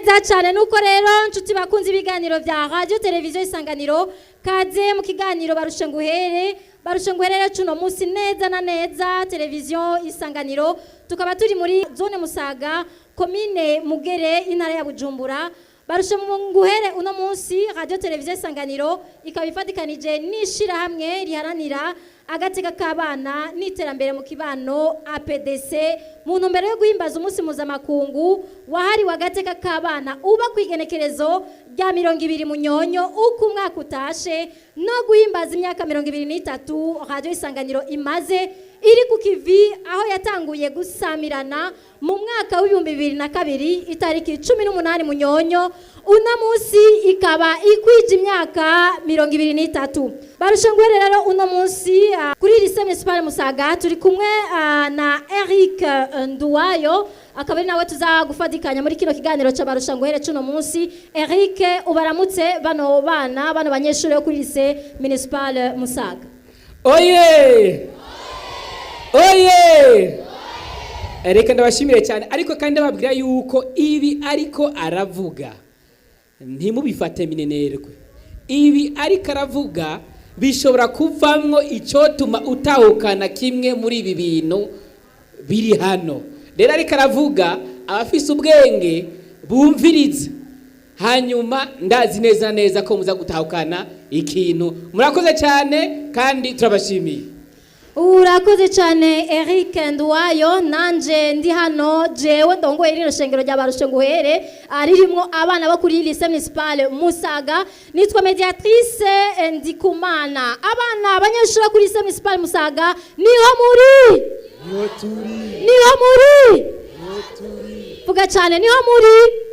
Neza cyane. Nuko rero, nshuti bakunze ibiganiro bya Radio Televiziyo Isanganiro, kaze mu kiganiro Barushe Nguhere. Barushe Nguhere cuno munsi, neza na neza Televiziyo Isanganiro tukaba turi muri zone Musaga, komine Mugere, intara ya Bujumbura. Barushe Nguhere uno munsi, Radio Televiziyo Isanganiro ikaba ifatikanije n'ishirahamwe riharanira agateka k'abana n'iterambere mu kibano, APDC, mu ntumbero yo guhimbaza umunsi mpuzamakungu wahariwe agateka k'abana uba ku igenekerezo rya 20 Munyonyo uko umwaka utashe, no guhimbaza imyaka 23 Radio Isanganiro imaze iri ku kivi, aho yatanguye gusamirana mu mwaka wa 2002, itariki 18 Munyonyo. Uno munsi ikaba ikwije imyaka 23. Barushe Nguhere rero uno munsi, kuri lycée municipal Musaga, turi kumwe na Eric Nduwayo, akaba ari nawe tuzagufatikanya muri kino kiganiro ca Barusha Nguhere cuno munsi. Eric, ubaramutse bano bana, bano banyeshuri bo kuri lycée municipal Musaga. Oye, oye! Reka ndabashimire cyane, ariko kandi ndababwira yuko ibi ariko aravuga ntimubifate minenerwe. Ibi ariko aravuga bishobora kuvamwo icyotuma utahukana kimwe muri ibi bintu biri hano. Rero ariko aravuga, abafise ubwenge bumvirize, hanyuma ndazi neza neza ko muza gutahukana ikintu. Murakoze cyane kandi turabashimiye. Urakoze cyane, Eric Nduwayo. Nanje ndi hano, jewe ndongoye rino shengero rya Barushe Nguhere ririmwo abana bo kuri lycée municipal Musaga, nitwa Mediatrice Ndikumana. Abana, abanyeshuri bo kuri lycée municipal Musaga, niho muri? Niho turi. Niho muri? Niho turi. Vuga cyane, niho muri?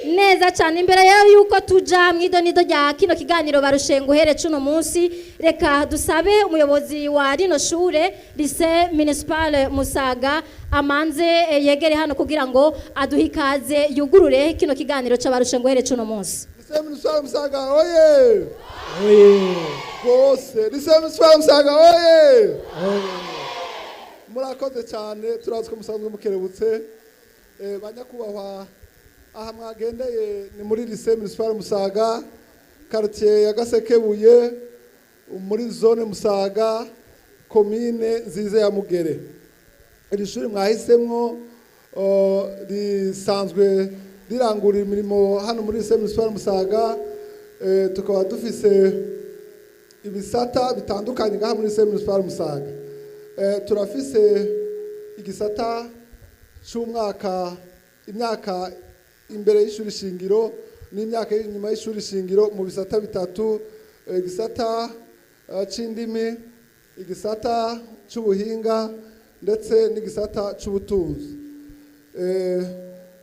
Neza cyane. Imbere rero yuko tuja mu idonido rya kino kiganiro Barushe Nguhere cuno munsi, reka dusabe umuyobozi wa rino shure, lycée municipal Musaga, amanze yegere hano kugira ngo aduhe ikaze, yugurure kino kiganiro c'Abarushe Nguhere cuno munsi. Lycée Municipal Musaga oye! Bose, Lycée Municipal Musaga oye! Murakoze cyane, turazi ko musanzwe mukerebutse. Banyakubahwa, aha mwagendeye ni muri Lycée Municipal Musaga, quartier ya Gasekebuye, muri zone Musaga, komine nziza ya Mugere. Iri shuri mwahisemwo risanzwe rirangurira imirimo hano muri Lycée Municipal Musaga. Tukaba dufise ibisata bitandukanye ngaha muri Lycée Municipal Musaga. Turafise igisata c'umwaka, imyaka imbere y'ishuri shingiro n'imyaka inyuma y'ishuri shingiro, mu bisata bitatu: igisata c'indimi, igisata c'ubuhinga ndetse n'igisata c'ubutunzi.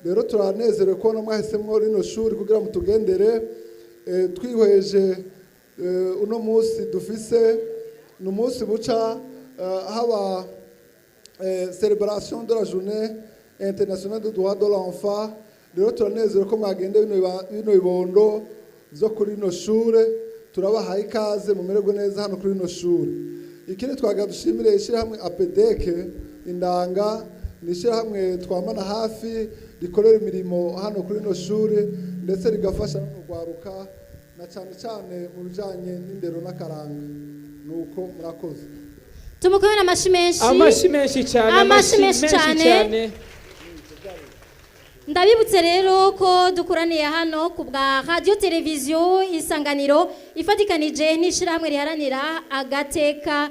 Rero turanezerewe kubona mwahisemwo rino shuri kugira mutugendere. Twihweje uno munsi dufise, ni umunsi buca haba célébration de la Journée internationale des droits de l'enfant. Rero turanezerewe ko mwagende bino bibondo vyo kuri rino shure. Turabahaye ikaze, mumererwe neza hano kuri rino shure. Ikindi twagira dushimire ishyirahamwe APDEC Indanga, ni ishyirahamwe twamana hafi, rikorera imirimo hano kuri rino shure ndetse rigafasha no rwaruka, na cyane cyane mu bijanye n'indero n'akaranga. Nuko murakoze. Tumukomere amashi menshi. Amashi menshi cyane. Amashi menshi cyane. Ndabibutse rero ko dukoraniye hano ku bwa Radio Televiziyo Isanganiro ifatikanije n'ishyirahamwe riharanira agateka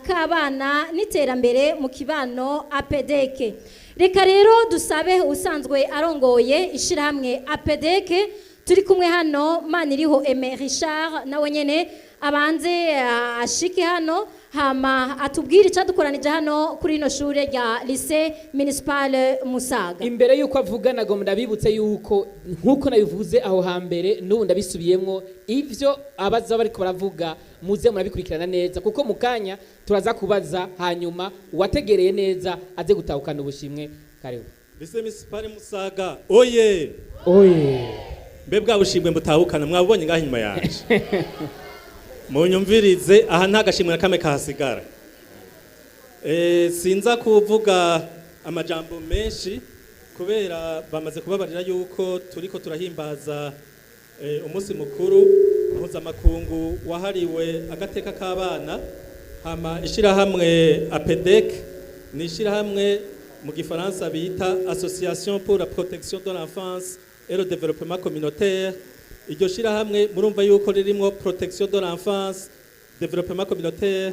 k'abana n'iterambere mu kibano, APDEC. Reka rero dusabe usanzwe arongoye ishyirahamwe APDEC turi kumwe hano, Maniriho Aime Richard, nawe nyene abanze ashike hano, hama atubwire icyadukoranije hano kuri rino shure rya lycée municipal Musaga. Imbere yuko avuga, nagomba ndabibutse yuko nk'uko nabivuze aho hambere, n'ubu ndabisubiyemwo, ivyo abaza bariko baravuga muze murabikurikirana neza, kuko mu kanya turaza kubaza, hanyuma uwategereye neza aze gutahukana ubushimwe. Karibu. Lycée Municipal Musaga oye! Oye! Mbe bwa bushimwe mutahukana mwabonye ngaho inyuma yanje? Munyumvirize, aha nta gashimwe na kamwe kahasigara. Sinza kuvuga amajambo menshi. Kubera bamaze kubabarira yuko turiko turahimbaza umunsi mukuru mpuzamakungu wahariwe agateka k'abana, hama ishirahamwe APEDEC ni ishirahamwe mu gifaransa bita Association pour la protection de l'enfance et le développement communautaire. Iryo shirahamwe murumva yuko ririmwo protection de l'enfance, développement communautaire.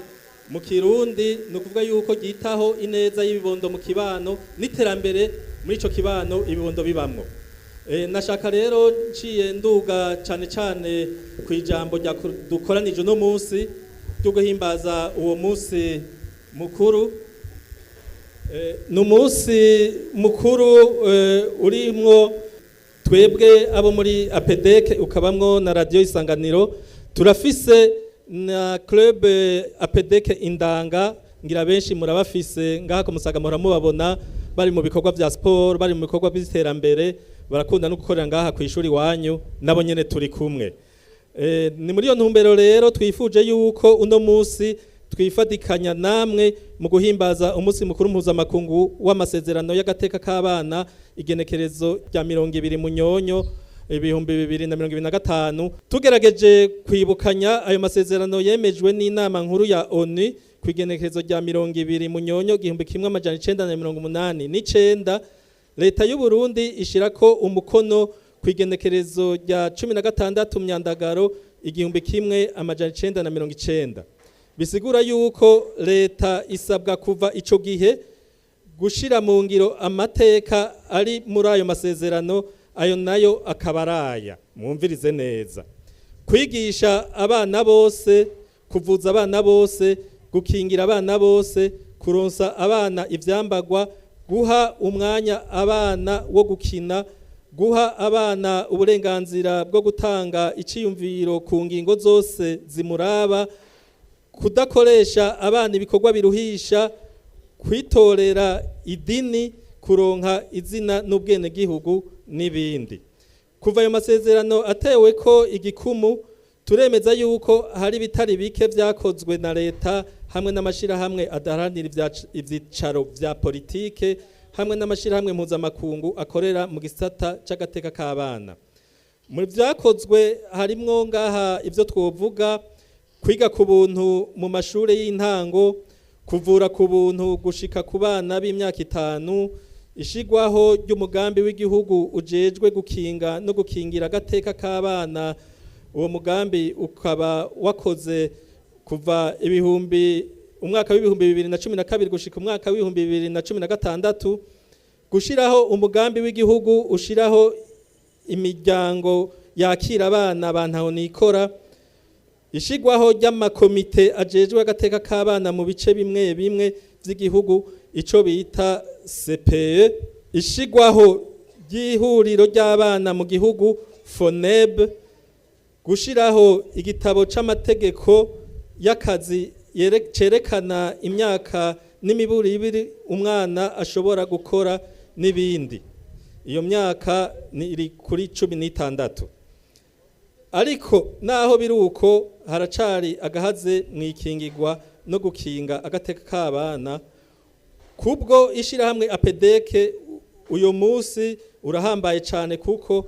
Mu Kirundi ni ukuvuga yuko ryitaho ineza y'ibibondo mu kibano n'iterambere muri ico kibano ibibondo bibamwo. Nashaka rero nciye nduga cane cane ku ijambo rya dukoranije uno munsi ryo guhimbaza uwo munsi mukuru. Ni umunsi mukuru urimwo twebwe abo muri APEDEC, ukabamwo na Radio Isanganiro. Turafise na club APEDEC Indanga, ngira benshi murabafise ngaha ku Musaga, muhora mubabona bari mu bikorwa vya sport, bari mu bikorwa by'iterambere, barakunda no gukorera ngaha ku ishuri wanyu, nabo nyene turi kumwe. Ni muri iyo ntumbero rero twifuje yuko uno munsi twifatikanya namwe mu guhimbaza umunsi mukuru mpuzamakungu w'amasezerano y'agateka k'abana, igenekerezo rya 20 Munyonyo 2025. Tugerageje kwibukanya, ayo masezerano yemejwe n'inama nkuru ya ONU ku igenekerezo rya 20 Munyonyo 1989. Leta y'u Burundi ishirako umukono ku igenekerezo rya 16 Myandagaro 1990. Bisigura yuko leta isabwa kuva ico gihe gushira mu ngiro amateka ari muri ayo masezerano. Ayo nayo akaba araya, mwumvirize neza: kwigisha abana bose, kuvuza abana bose, gukingira abana bose, kuronsa abana ivyambagwa, guha umwanya abana wo gukina, guha abana uburenganzira bwo gutanga iciyumviro ku ngingo zose zimuraba, kudakoresha abana ibikorwa biruhisha, kwitorera idini, kuronka izina n'ubwenegihugu n'ibindi. Kuva ayo masezerano atewe ko igikumu, turemeza yuko hari bitari bike vyakozwe na leta hamwe n'amashirahamwe adaharanira ivyicaro vya politike hamwe n'amashirahamwe mpuzamakungu akorera mu gisata c'agateka k'abana. Mu vyakozwe harimwo ngaha ivyo twovuga: kwiga ku buntu mu mashure y'intango, kuvura ku buntu gushika ku bana b'imyaka 5, ishigwaho ry'umugambi w'igihugu ujejwe gukinga no gukingira agateka k'abana. Uwo mugambi ukaba wakoze kuva ibihumbi umwaka w'2012 gushika umwaka w'2016. Gushiraho umugambi w'igihugu ushiraho imiryango yakira abana bantaho nikora, ishigwaho ry'amakomite ajejwe agateka k'abana mu bice bimwe bimwe vy'igihugu, ico bita CPE, ishigwaho ry'ihuriro ry'abana mu gihugu FONEB, gushiraho igitabo c'amategeko y'akazi cerekana imyaka n'imiburibiri umwana ashobora gukora n'ibindi. Iyo myaka ni iri kuri 16. Ariko naho biri uko, haracari agahaze mwikingirwa no gukinga agateka k'abana. Kubwo ishirahamwe APEDEC, uyu munsi urahambaye cyane kuko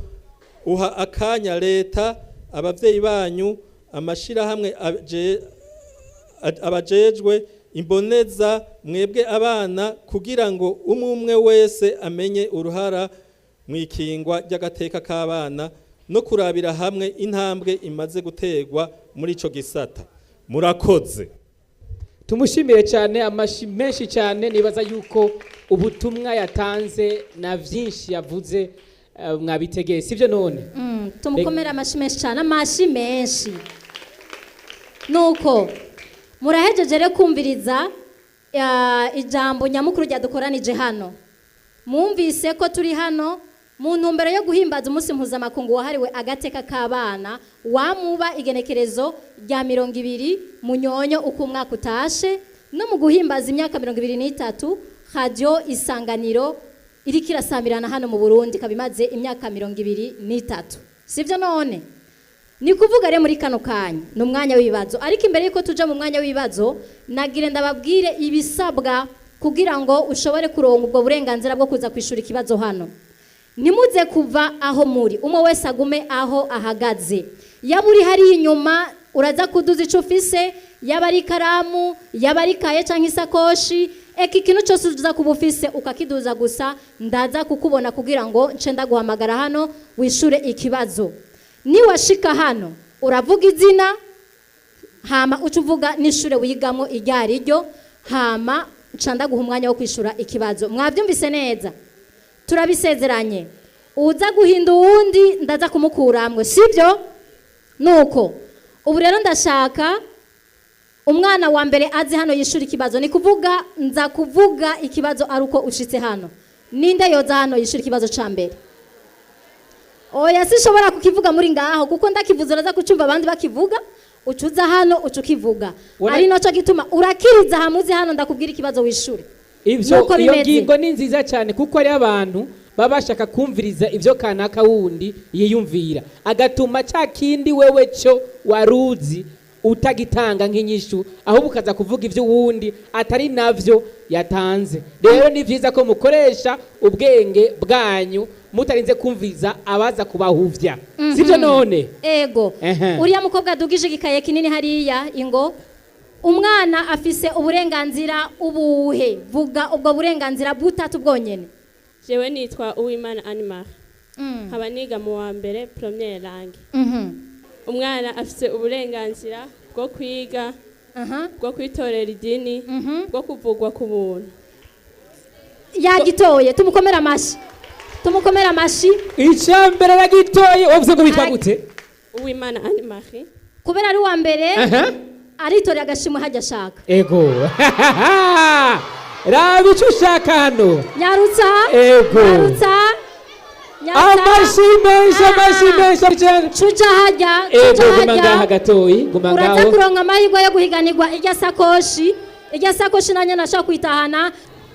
uha akanya leta, abavyeyi banyu, amashirahamwe abajejwe imboneza, mwebwe abana, kugira ngo umwe umwe wese amenye uruhara mwikingwa ry'agateka k'abana no kurabira hamwe intambwe imaze gutegwa muri ico gisata. Murakoze. Tumushimire cyane, amashi menshi cyane. Nibaza yuko ubutumwa yatanze na byinshi yavuze mwabitegeye, sibyo none? Tumukomere amashi menshi cyane, amashi menshi. Nuko murahejeje rero kumviriza ijambo nyamukuru ryadukoranije hano. Mwumvise ko turi hano mu ntumbero yo guhimbaza umunsi mpuzamakungu wahariwe agateka k'abana, wamuba igenekerezo rya 20 Munyonyo uko umwaka utashe, no mu guhimbaza imyaka 23 Radio Isanganiro iriko irasamirana hano mu Burundi, ikaba imaze imyaka 23, sivyo none? Ni kuvuga rero muri kano kanya ni umwanya w'ibibazo, ariko imbere yuko tuja mu mwanya w'ibibazo, nagire ndababwire ibisabwa. Kugira ngo ushobore kuronka ubwo burenganzira bwo kuza kwishura ikibazo hano, ntimuze kuva aho muri. Umwe wese agume aho ahagaze. Yaba uri hariya inyuma, uraza kuduza icyo ufise, yaba ari ikaramu, yaba ari ikaye cyangwa isakoshi, eka ikintu cyose uza kuba ufise ukakiduza gusa, ndaza kukubona kugira ngo nce ndaguhamagara hano wishure ikibazo. Niwashika hano, uravuga izina, hama uca uvuga n'ishure wigamo iryo ari ryo, hama nca ndaguha umwanya wo kwishura ikibazo. Mwabyumvise neza? Turabisezeranye? Uza guhinda uwundi ndaza kumukuramwe, sibyo? Nuko ubu rero ndashaka umwana wa mbere azi hano yishura ikibazo. Ni kuvuga nza kuvuga ikibazo ari uko ushitse hano. Ninde yoza hano yishura ikibazo ca mbere? Oya, sinshobora kukivuga muri ngaho, kuko ndakivuze uraza kucumva abandi bakivuga. Ucuza hano, uca ukivuga. Ari naco gituma urakiriza hamuze hano ndakubwira ikibazo wishure. Ivyo Nuko iyo bimeze. ngingo ni nziza cyane, kuko ari abantu baba bashaka kumviriza ibyo kanaka wundi yiyumvira, agatuma cya kindi wewe cyo waruzi utagitanga nk'inyishu, ahubwo ukaza kuvuga ibyo uwundi atari navyo yatanze. Rero ni byiza ko mukoresha ubwenge bwanyu mutarinze kumviriza abaza kubahuvya, sibyo none? Ego. Uriya mukobwa adugije igikaye kinini hariya, ingo. Umwana afise uburenganzira ubuhe? Vuga ubwo burenganzira butatu bwonyene. Jewe nitwa Uwimana Animar, nkaba niga mu wa mbere première langue. Umwana afise uburenganzira bwo kwiga, bwo kwitorera idini, bwo kuvugwa ku buntu. Yagitoye, tumukomere amashi, tumukomere amashi. Icya mbere aragitoye. Wavuze ngo witwa gute? Uwimana Animari. Kubera ari uwa mbere, aritorera agashimwe hajya ashaka. Ego, raba icyo ushaka hano. Nyarutsa. Ego. Nyarutsa, nyarutsa. Amashi menshi, amashi menshi cyane. Cuja hajya. Ego. Cuja Guma ngaha hajya. gatoyi, guma Uraza ngaho. kuronka amahirwe yo guhiganirwa irya sakoshi. Irya sakoshi nanjye nashaka kuyitahana.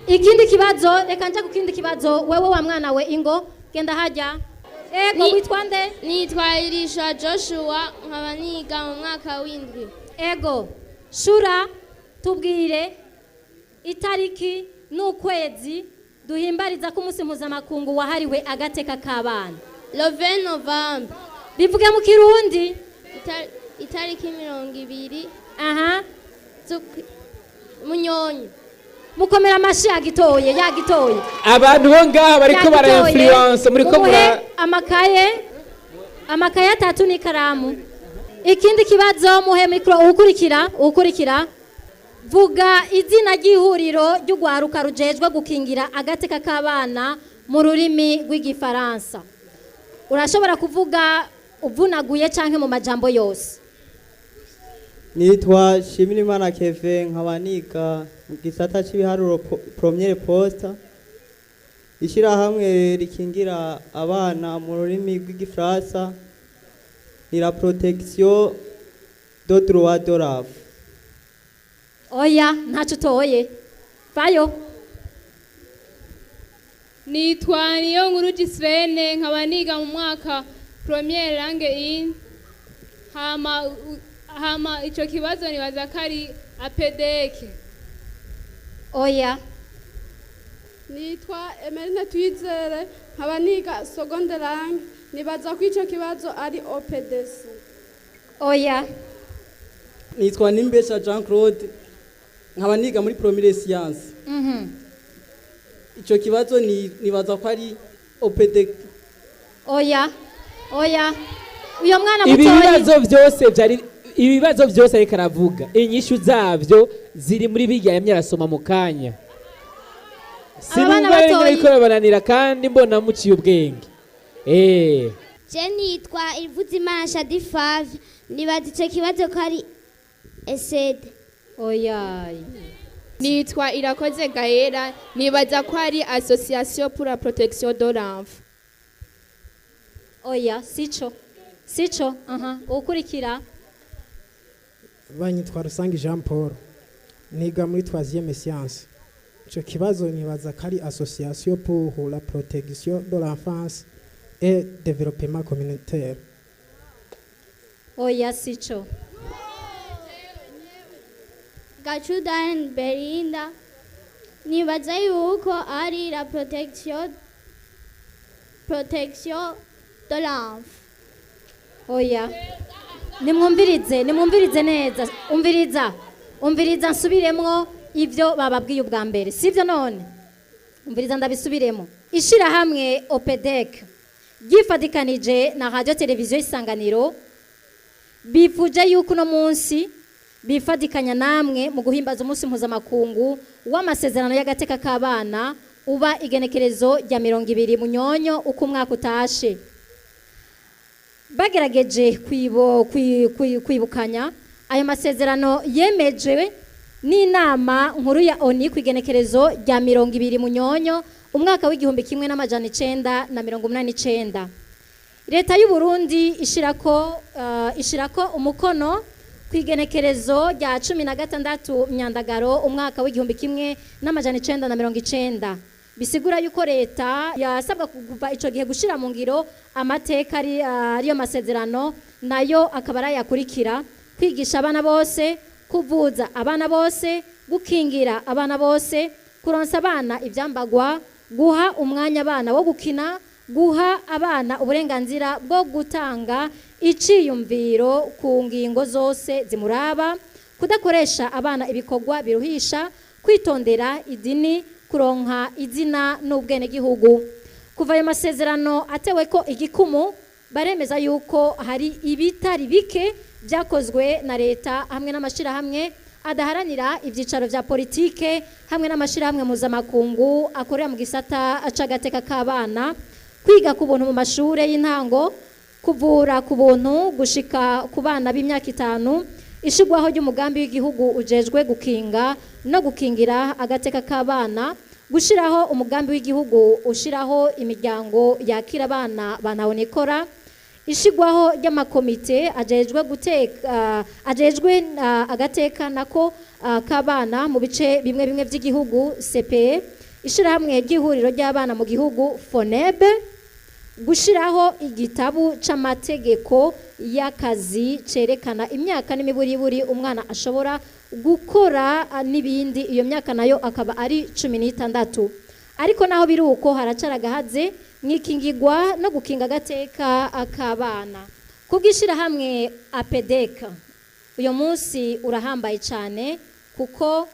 Ikindi kibazo, reka nje ku kindi kibazo. Wewe wa mwana we, ingo, genda hajya. Ego. Witwa nde? Nitwa Irisha Joshua, nkaba niga mu mwaka w'indwi. Ego, shura tubwire itariki n'ukwezi duhimbariza ko umunsi mpuzamakungu wahariwe agateka k'abana. Le 20 novembre. Bivuge mu Kirundi. Itariki 20 Munyonyo. Mukomera amashi, yagitoye, yagitoye. Abantu bo ngaha bariko Yagitoye. bara influence muriko Mumuhe mura amakaye atatu n'ikaramu. Ikindi kibazo, muhe mikoro uwukurikira, uwukurikira. Vuga izina ry'ihuriro ry'urwaruka rujejwe gukingira agateka k'abana mu rurimi rw'Igifaransa. Urashobora kuvuga uvunaguye canke mu majambo yose. Nitwa Shimirimana Keve, nkaba niga mu gisata cy'ibiharuro première poste. Ishyirahamwe rikingira abana mu rurimi rw'Igifaransa ni la protection de droit de l'enfant. Oya, ntacyo utoye, vayo. Nitwa niyo nkuru Gislene, nkaba niga mu mwaka première langue in. Hama ico kibazo nibaza ko ari APDC. Oya. Nitwa Emeline Twizere, nkaba niga seconde langue. Nibaza ko ico kibazo ari OPDC. Oya. Nitwa Nimbesha Jean Claude, nkaba niga muri première science. Ico kibazo ni nibaza ko ari OPD. Oya, oya, uyo mwana Ibi mutoyi. bibazo byose byari ibibazo byose ariko aravuga, inyishu zabyo ziri muri bijya yamye arasoma mu kanya. Aba bana Sinumva batoyi. ariko baranira kandi mbona muciye ubwenge. Je nitwa Ivuzimana Shadi Fave, nibaza ico kibazo ko ari ECD. Oya. Nitwa Irakoze Gaera, nibaza ko ari Association pour la protection de l'enfant. Oya, sico, sico. Aha, ukurikira. Banyitwa Rusange Jean Paul, niga muri troisième science. Ico kibazo nibaza ko ari Association pour la protection de l'enfance et développement communautaire. Oya, sico. Gacudan Belinda. Nibaza yuko ari la protection de l'enfant. Oya, nimwumvirize, nimwumvirize neza. Umviriza, umviriza, nsubiremwo ibyo bababwiye ubwa mbere, sibyo? None umviriza, ndabisubiremo. Ishyirahamwe OPDEC ryifatikanije na Radiyo Televiziyo Isanganiro bifuje yuko uno munsi bifatikanya namwe mu guhimbaza umunsi mpuzamakungu w'amasezerano y'agateka k'abana, uba igenekerezo rya 20 Munyonyo uko umwaka utashe. Bagerageje kwibukanya ayo masezerano yemejwe n'inama nkuru ya ONU ku igenekerezo rya 20 Munyonyo umwaka w'1989. Leta y'u Burundi ishirako umukono ku igenekerezo rya 16 Myandagaro umwaka w'1990. Bisigura yuko leta yasabwa kuva ico gihe gushira mu ngiro amateka ariyo masezerano, nayo akaba arayakurikira: kwigisha abana bose, kuvuza abana bose, gukingira abana bose, kuronsa abana ivyambagwa, guha umwanya abana wo gukina, guha abana uburenganzira bwo gutanga iciyumviro ku ngingo zose zimuraba, kudakoresha abana ibikorwa biruhisha, kwitondera idini, kuronka izina n'ubwenegihugu. Kuva ayo masezerano atewe ko igikumu, baremeza yuko hari ibitari bike byakozwe na leta hamwe n'amashyirahamwe adaharanira ibyicaro bya politike hamwe n'amashyirahamwe mpuzamakungu akorera mu gisata c'agateka k'abana: kwiga ku buntu mu mashuri y'intango, kuvura ku buntu gushika ku bana b'imyaka 5, ishigwaho ry'umugambi w'igihugu ujejwe gukinga no gukingira agateka k'abana, gushiraho umugambi w'igihugu ushiraho imiryango yakira abana bantahonikora, ishigwaho ry'amakomite ajejwe guteka ajejwe agateka nako k'abana mu bice bimwe bimwe by'igihugu, CPE, ishirahamwe ry'ihuriro ry'abana mu gihugu, FONEB, gushiraho igitabu c'amategeko y'akazi cerekana imyaka n'imiburiburi umwana ashobora gukora, n'ibindi. Iyo myaka nayo akaba ari 16. Ariko naho biri uko, haracara agahaze mwikingigwa no gukinga agateka k'abana. Kubw'ishirahamwe APEDEC, uyu munsi urahambaye cyane kuko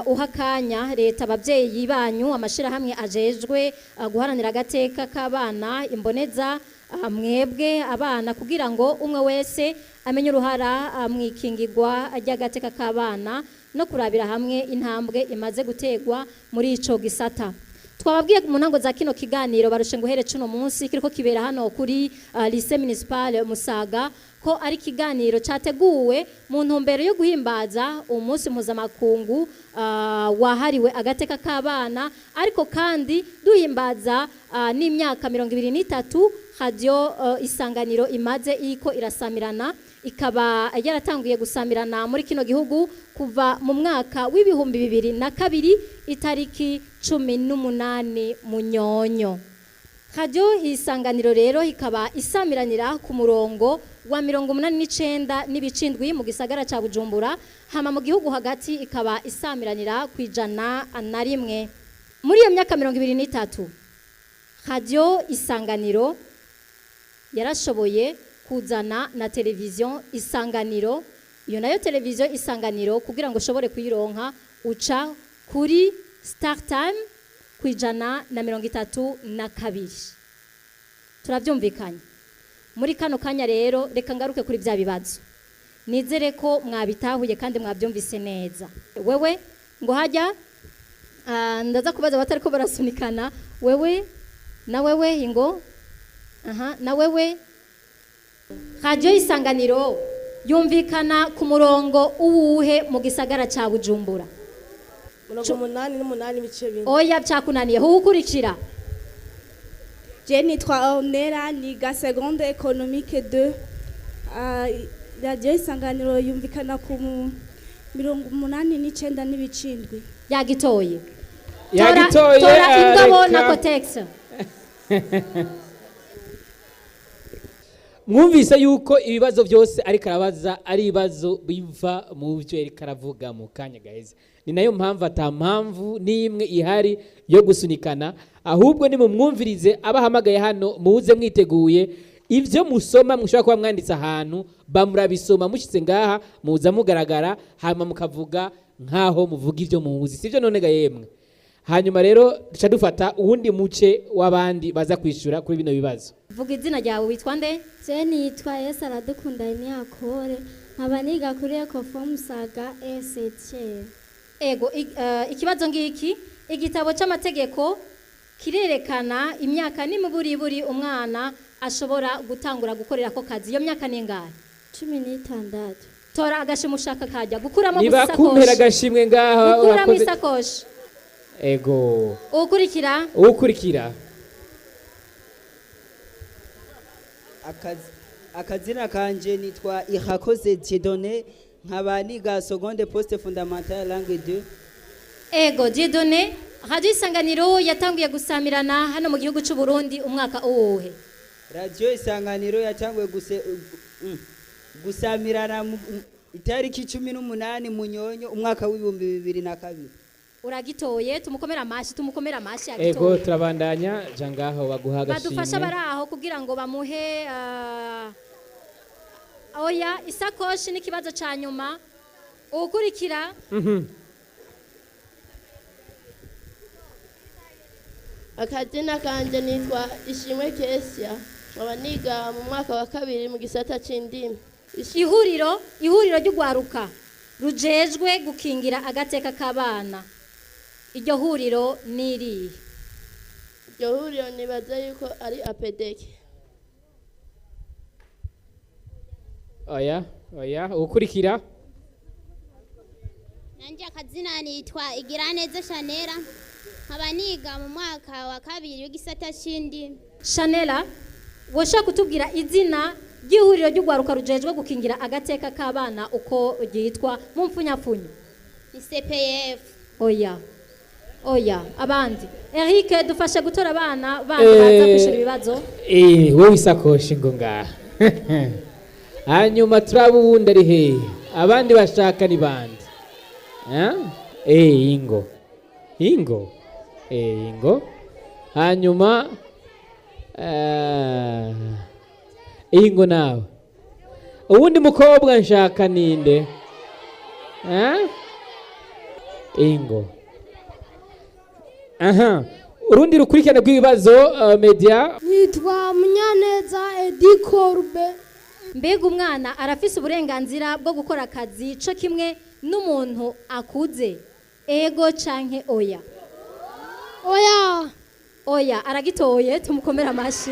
uha akanya leta, ababyeyi banyu, amashyirahamwe ajejwe guharanira agateka k'abana, imboneza, mwebwe abana, kugira ngo umwe wese amenye uruhara mwikingigwa ry'agateka k'abana no kurabira hamwe intambwe imaze gutegwa muri ico gisata. Twababwiye mu ntango za kino kiganiro Barushe Nguhere cuno munsi kiriko kibera hano kuri Lycée Municipal Musaga ko ari ikiganiro cyateguwe mu ntumbero yo guhimbaza umunsi mpuzamakungu wahariwe agateka k'abana, ariko kandi duhimbaza n'imyaka 23 Radio Isanganiro imaze iko irasamirana, ikaba yaratanguye gusamirana muri kino gihugu kuva mu mwaka w'2002 itariki 18 Munyonyo. Radio Isanganiro rero ikaba isamiranira ku murongo wa 89.7 mu gisagara ca Bujumbura, hama mu gihugu hagati ikaba isamiranira ku 101. Muri iyo myaka 23, Radio Isanganiro yarashoboye kuzana na televiziyo Isanganiro. Iyo nayo televiziyo Isanganiro, kugira ngo ushobore kuyironka, uca kuri Star Time ku 132. Turabyumvikanye? Muri kano kanya rero, reka ngaruke kuri bya bibazo. Nizere ko mwabitahuye kandi mwabyumvise neza. Wewe ngo hajya, ndaza kubaza abatari ko barasunikana. Wewe na wewe, ingo aha, na wewe. Radio Isanganiro yumvikana ku murongo uwuhe mu gisagara ca Bujumbura? 88.4. Oya, byakunaniye, hukurikira. Je nitwa Ornella, niga seconde économique 2. Radio Isanganiro yumvikana ku 89.7. Yagitoye. Yagitoye. Tora indobo Reka. na Kotex. Mwumvise yuko ibibazo byose ariko arabaza ari ibibazo biva mu byo ariko aravuga mu kanya gaheze. Ni nayo mpamvu ata mpamvu n'imwe ihari yo gusunikana, ahubwo nimumwumvirize abahamagaye hano, muze mwiteguye ibyo musoma mushobora kuba mwanditse ahantu, bamurabisoma mushyitse ngaha muza mugaragara, hanyuma mukavuga nk'aho muvuga ibyo muzi, sibyo none ga yemwe? Hanyuma rero duca dufata uwundi muce w'abandi baza kwishyura kuri bino bibazo. Vuga izina ryawe, witwa nde? Je nitwa Yesu aradukunda Imyakore, nkaba niga kuri Ecofo Musaga ECT. Ego, ikibazo ngiki: igitabo c'amategeko kirerekana imyaka n'imiburiburi umwana ashobora gutangura gukorera ako kazi. Iyo myaka ni ingahe? 16. Tora agashimwe ushaka kajya gukuramo gusa. Nibakumpera agashimwe ngaha. Gukuramo Urakoze. isakoshi. Ego. Ukurikira. Ukurikira. Akazina kanje nitwa Irakoze Dieudonné, nkaba niga seconde poste fondamentale langue 2. Ego Dieudonné, Radio Isanganiro yatanguye gusamirana hano mu gihugu c'u Burundi umwaka uwuhe? Radio Isanganiro yatanguye gusamirana itariki 18 Munyonyo umwaka w'2002. Uragitoye, tumukomera amashi, tumukomera amashi. Ego. Yagitoye. Turabandanya, ja ngaho baguha Badufasha agashimwe. bari aho kugira ngo bamuhe oya, isakoshi n'ikibazo ca nyuma. Ukurikira. Akazina kanje nitwa Ishimwe Kesia, nkaba niga mu mwaka wa kabiri mu gisata c'indimi. Ihuriro ry'ugwaruka rujejwe gukingira agateka k'abana, iryo huriro ni irihe? Iryo huriro nibaza yuko ari APEDEC. Oya, oya, ukurikira. Nanje akazina nitwa Igiraneza Shanera, nkaba niga mu mwaka wa kabiri w'igisata c'indimi. Shanela, woshaka kutubwira izina ry'ihuriro ry'ugwaruka rujejwe gukingira agateka k'abana uko ryitwa mu mpfunyapfunyo? Ni CPF. Oya, oya, abandi. Eric, dufashe gutora abana bandi baza kwishura ibibazo. Wowe isakoshi ngo ngaha, hanyuma turaba uwundi ari hehe, abandi bashaka ni bande? Eh? Ingo, ingo, ingo, hanyuma ingo nawe. Uwundi mukobwa nshaka ninde? Eh? Ingo. Aha, urundi rukurikirane rw'ibibazo, media. Nitwa Munyaneza Edi Korbe. Mbega umwana arafise uburenganzira bwo gukora akazi co kimwe n'umuntu akuze, ego canke oya? Oya. Oya, aragitoye, tumukomere amashi,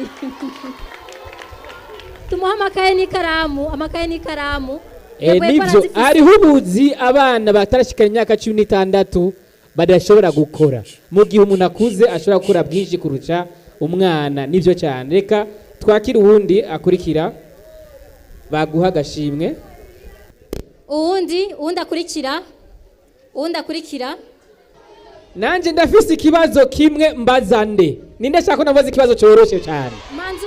tumuhe amakaye n'ikaramu, amakaye n'ikaramu. Yego, Nivyo arazifise. Hariho ubuzi abana batarashikana imyaka 16 badashobora gukora, mu gihe umuntu akuze ashobora gukora bwinshi kurusha umwana. Nivyo cyane. Reka twakire uwundi akurikira, baguha agashimwe. Uwundi akurikira, uwundi akurikira. Nanje ndafise ikibazo kimwe mbaza nde. Ninde ashaka ko nabaza ikibazo cyoroshe cyane? Manzu.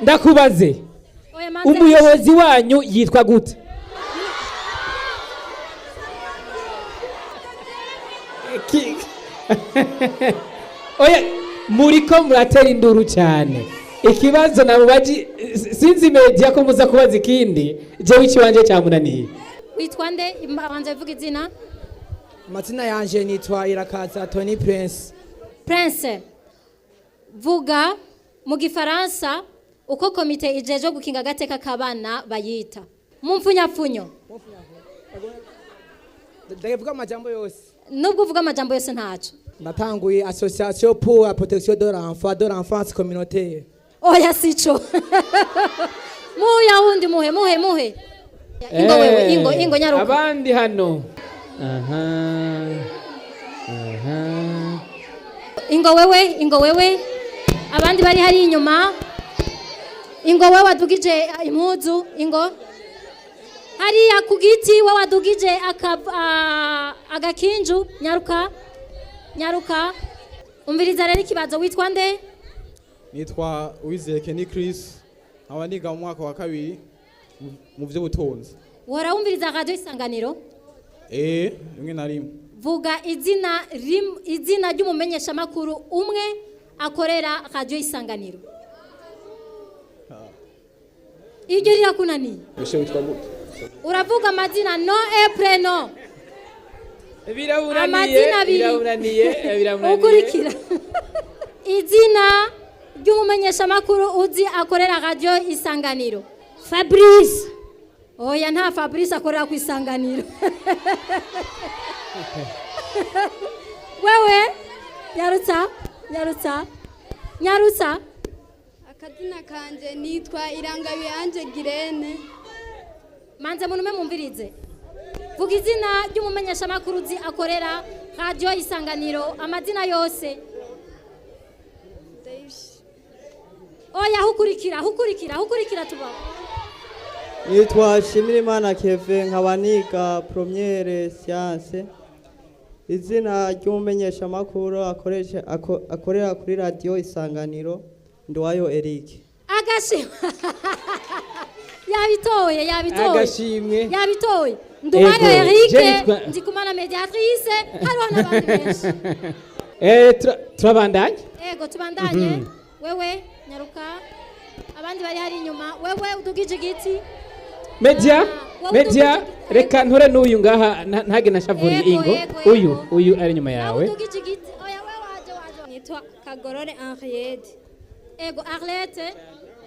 Ndakubaze. Oya, manze. Umuyobozi wanyu yitwa gute? Oya, muriko muratera induru cyane. Ikibazo namubaji, sinzi media ko muza kubaza ikindi, jewe ikiwanje cyamunaniye. Witwa nde? Abanza bivuga izina. Amazina yanje nitwa Irakaza Tony Prince. Prince, vuga mu gifaransa uko komite ijejwe gukinga agateka k'abana bayita mu mpfunyapfunyo. Ndavuga amajambo yose? Nubwo uvuga amajambo yose ntaco. Ndatanguye: Association pour la protection de l'enfant, de l'enfance communautaire. Oya, sico. Muya wundi, muhe, muhe, muhe. Ingo wewe, ingo, ingo, nyaruka. Abandi hano, aha, aha. Ingo wewe, ingo wewe, abandi bari hari inyuma. Ingo wewe wadugije impuzu, ingo hariya ku giti, we wadugije agakinju, nyaruka, nyaruka. Umviriza rero ikibazo. Witwa nde? Nitwa Uwizeye Kenny Chris. Nkaba niga mu mwaka wa kabiri mu vy'ubutunzi. Wahora wumviriza radiyo Isanganiro? Rimwe na rimwe. Vuga izina ry'umumenyeshamakuru umwe akorera radiyo Isanganiro. Iryo rirakunaniye? Mbese witwa gute? Uravuga amazina, nom et prénom. Birabunaniye. Amazina abiri. Birabunaniye, biramunaniye. Ukurikira, izina ry'umumenyeshamakuru uzi akorera radiyo Isanganiro. Fabrice. Oya, nta Fabrice akorera ku Isanganiro. Wewe nyarutsa, nyarutsa, nyarutsa. Akazina kanje nitwa Irangabiye Ange Girene. Manze munume mumvirize. Vuga izina ry'umumenyeshamakuru uzi akorera radiyo Isanganiro, amazina yose. Oya, hukurikira, hukurikira, hukurikira tuba. Nitwa Shimirimana Keve, nkaba niga première science. Izina ry'umumenyeshamakuru akorera kuri radiyo Isanganiro, Nduwayo Eric. Agashimwe, yabitoye, yabitoye. Agashimwe. Yabitoye Nduwayo Ego, Eric. je nitwa- Ndikumana Mediatrice, hariho n'abandi benshi. Turabandanye. Ego, tubandanye. Wewe nyaruka, abandi bari hari inyuma. Wewe udugije igiti. Media. Wowe. Media, reka ntore n'uyu ngaha, ntage nashavuriye. Ego, ingo. ego, Uyu, uyu ari inyuma yawe. Udugije igiti. Oya, wewe waje, waje. Nitwa Kagorore Henriette. Ego Arlette,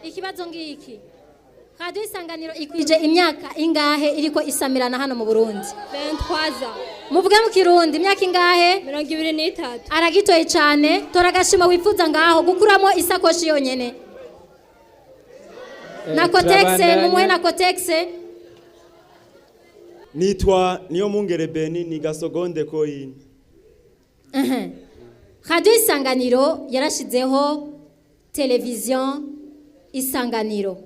ikibazo ngiki: radiyo Isanganiro ikwije imyaka ingahe iriko isamirana hano mu Burundi? 23 ans. Muvuge mu Kirundi, imyaka ingahe? 23. Aragitoye cyane. Tora agashimo wifuza ngaho, gukuramo isakoshi yonyene na Kotex. Turabandanya. Mumuhe na Kotex. Nitwa niyo mungere Beni, niga seconde koyini. Radiyo Isanganiro yarashizeho televiziyo Isanganiro,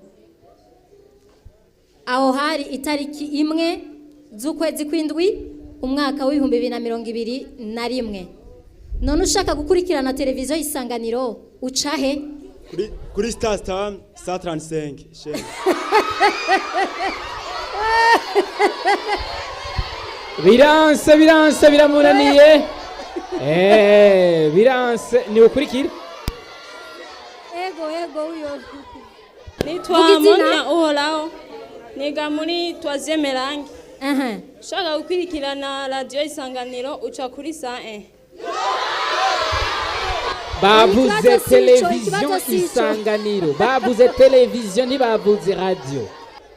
aho hari itariki 1 z'ukwezi kw'indwi, umwaka w'2021. None ushaka gukurikirana televiziyo Isanganiro uca he? Kuri Star Star 135 chaîne. Biranse, biranse, biramunaniye. Biranse, ni ukurikira. Ego, uyo. Nitwa Vuga izina. Monia Uhoraho, niga muri troisième langue. Ushaka gukurikirana radiyo Isanganiro uca kuri 101. Bavuze Ikibazo si ico, televiziyo ikibazo si ico. Isanganiro, bavuze televiziyo, ntibavuze radiyo.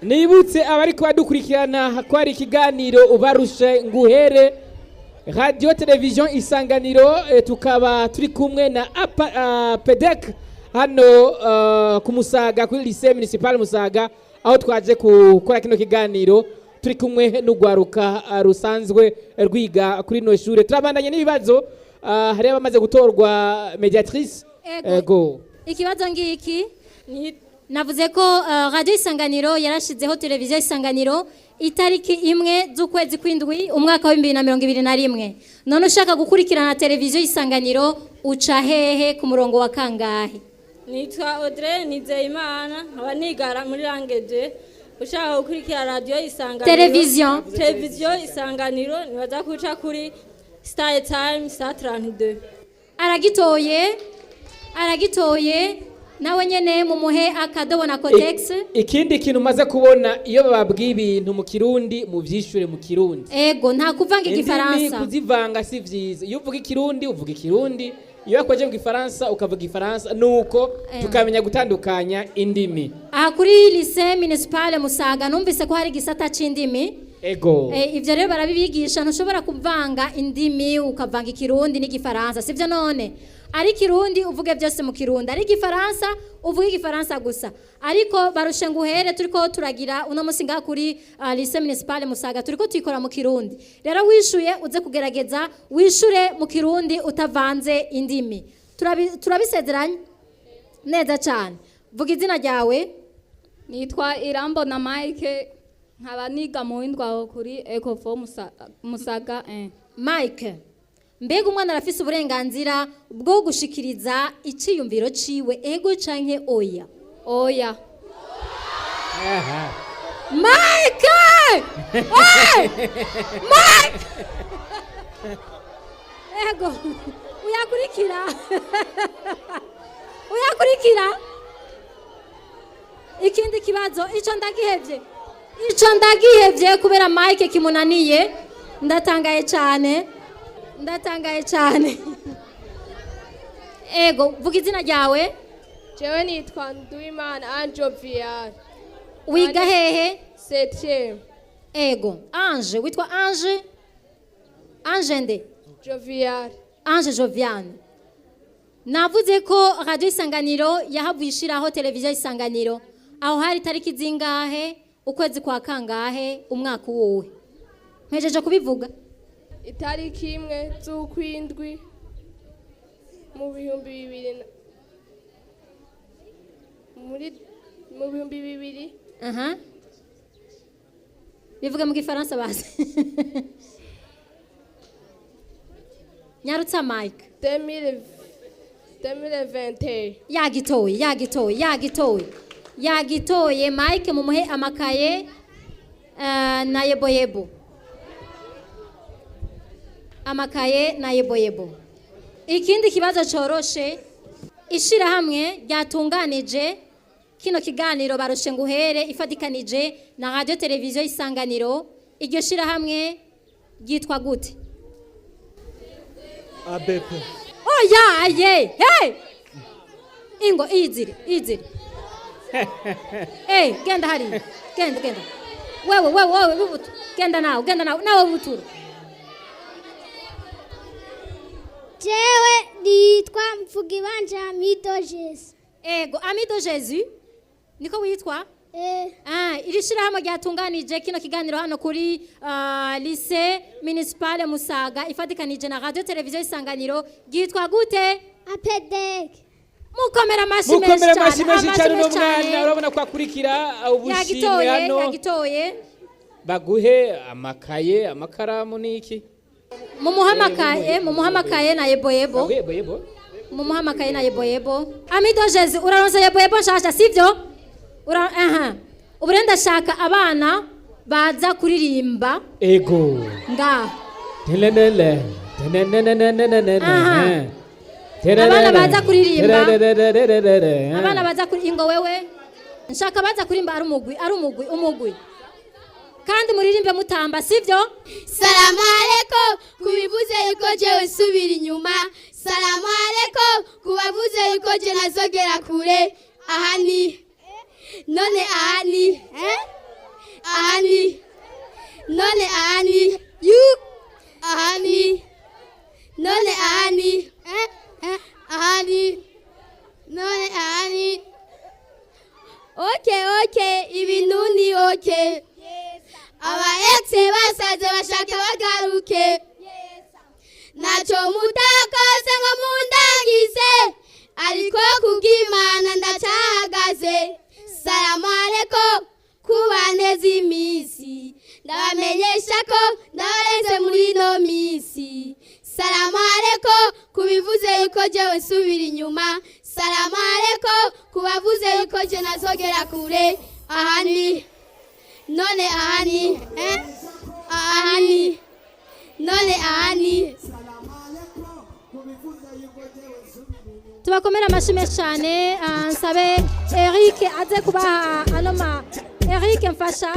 Nibutse abari kubadukurikirana ko ari ikiganiro Ubarushe Nguhere, radiyo televiziyo Isanganiro. Tukaba turi kumwe na PEDEC hano ku Musaga, kuri lycée municipal Musaga, aho twaje gukora kino kiganiro turi kumwe n'urwaruka rusanzwe rwiga kuri ino shure. Turabandanye n'ibibazo. Hari abamaze gutorwa, mediatrice. Ego. Ego. Ikibazo ngiki: navuze ko radiyo Isanganiro yarashizeho televiziyo Isanganiro itariki 1 z'ukwezi kw'indwi, umwaka w'2021. None ushaka gukurikirana televiziyo Isanganiro uca hehe, ku murongo wa kangahe? Nitwa Audrey Nizeyimana, nkaba nigara muri langue 2. Ushaka gukurikira radiyo Isanganiro, Televiziyo. Televiziyo Isanganiro, nibaza kuca kuri Star Time 132. Aragitoye, aragitoye. Nawe nyene mumuhe akadobo na Kotex. Ikindi kintu umaze kubona, iyo bababwiye ibintu mu Kirundi, muvyishure mu Kirundi. Ego, nta kuvanga Indimi Igifaransa. kuzivanga si vyiza. Iyo uvuga Ikirundi, uvuga Ikirundi. Iyo wakoje mu Gifaransa, ukavuga Igifaransa, nuko tukamenya gutandukanya indimi. Aha kuri lycée municipale Musaga numvise ko hari igisata c'indimi. Ego. Ivyo rero barabibigisha. Ntushobora kuvanga indimi, ukavanga Ikirundi n'igifaransa, sivyo? None ari Ikirundi, uvuge byose mu Kirundi, ari Igifaransa, uvuge Igifaransa gusa. Ariko Barushe Nguhere turiko turagira uno musi ngaha kuri lycée municipale Musaga, turiko tuyikora mu Kirundi. Rero wishuye, uze kugerageza wishure mu Kirundi utavanze indimi. Turabisezeranye neza cyane. Vuga izina ryawe. Nitwa Irambona Mike, nkaba niga mu w'indwaho kuri Ecofo Musaga 1. Mike, mbega umwana arafise uburenganzira bwo gushikiriza iciyumviro ciwe, ego canke oya? Oya. Mike! Hey! Mike! Ego, uyakurikira. Uyakurikira. Ikindi kibazo, ico ndagihevye. Ico ndagihevye kubera Mike kimunaniye. Ndatangaye cyane. Ndatangaye cyane. Ego, vuga izina ryawe. Jewe nitwa Nduwimana Ange Vial. Wiga hehe? Septième. Ego, Ange, witwa Ange? Ange nde? Jovial. Ange Joviane. Navuze ko Radio Isanganiro yahavuye ishiraho televiziyo Isanganiro. Aho hari tariki zingahe, ukwezi kwa kangahe, umwaka uwuhe? Mpejeje kubivuga. Itariki 1 z'ukwindwi mu 2000 muri mu 2000. Aha. Bivuga mu gifaransa basi. Nyarutsa Mike. 2021. Yagitoye, yagitoye, yagitoye. Yagitoye Mike, mumuhe amakaye na yeboyebo. Amakaye na yeboyebo. Ikindi kibazo coroshe, ishirahamwe ryatunganije kino kiganiro barushe nguhere ifatikanije na Radio Televiziyo Isanganiro, iryo shirahamwe ryitwa gute? ABP. Oya aye, hey! Ingo izire, izire. Hey, genda hari. Genda, genda. Wewe, wewe, wewe bibutu. Genda nawe, genda nawe, nawe butura. Jewe nitwa Mfugibanje Amido Jesus. Ego, Amido Jesus. Niko witwa? Ah, iri shirahamwe ryatunganije kino kiganiro hano kuri Lycée Municipale Musaga ifatikanije na Radio Televiziyo Isanganiro ryitwa gute? APDEC. Mukomera amashi menshi Mukomera cyane. amashi menshi cyane uno menshi cyane. mwana urabona ko akurikira ubushimwe Yagitoye, hano. yagitoye. Baguhe amakaye, amakaramu n'iki? Mumuhamakaye, mumuhamakaye na yeboyebo. Baguhe yeboyebo. Mumuhamakaye na yeboyebo. Amido Jesus, uraronse yeboyebo nshasha sivyo? Ura aha. Ubu rero ndashaka abana baza kuririmba Ego. nga. Telelele. Tenenenenenenene. Aha. Telelele. Abana baza kuririmba. Telelelelelele. Abana baza kuri ingo wewe. Nshaka baza kurimba ari umugwi, ari umugwi, umugwi. Kandi muririmbe mutamba sivyo? Salamu alaikum kubivuze yuko jewe nsubira inyuma. Salamu alaikum kubavuze yuko je nazogera kure. Aha ni none, aha ni aha ni none, aha ni yu aha ni none, aha ni aha ni none, aha ni okay okay, ibintu ni okay. Aba ex basaze bashaka bagaruke, ntacyo mutakoze ngo mundangize, ariko kubw'Imana ndacyahagaze. Salamu alaikum kubaneza iminsi, ndabamenyesha ko ndabarenze muri ino minsi. Salamu alaikum kubivuze yuko jewe nsubira inyuma. Salamu alaikum kubavuze yuko je nazogera kure. Aha ni none, aha ni aha ni none, aha ni. Tubakomera amashi menshi cyane. Nsabe Eric aze kubaha ano ma Eric mfasha.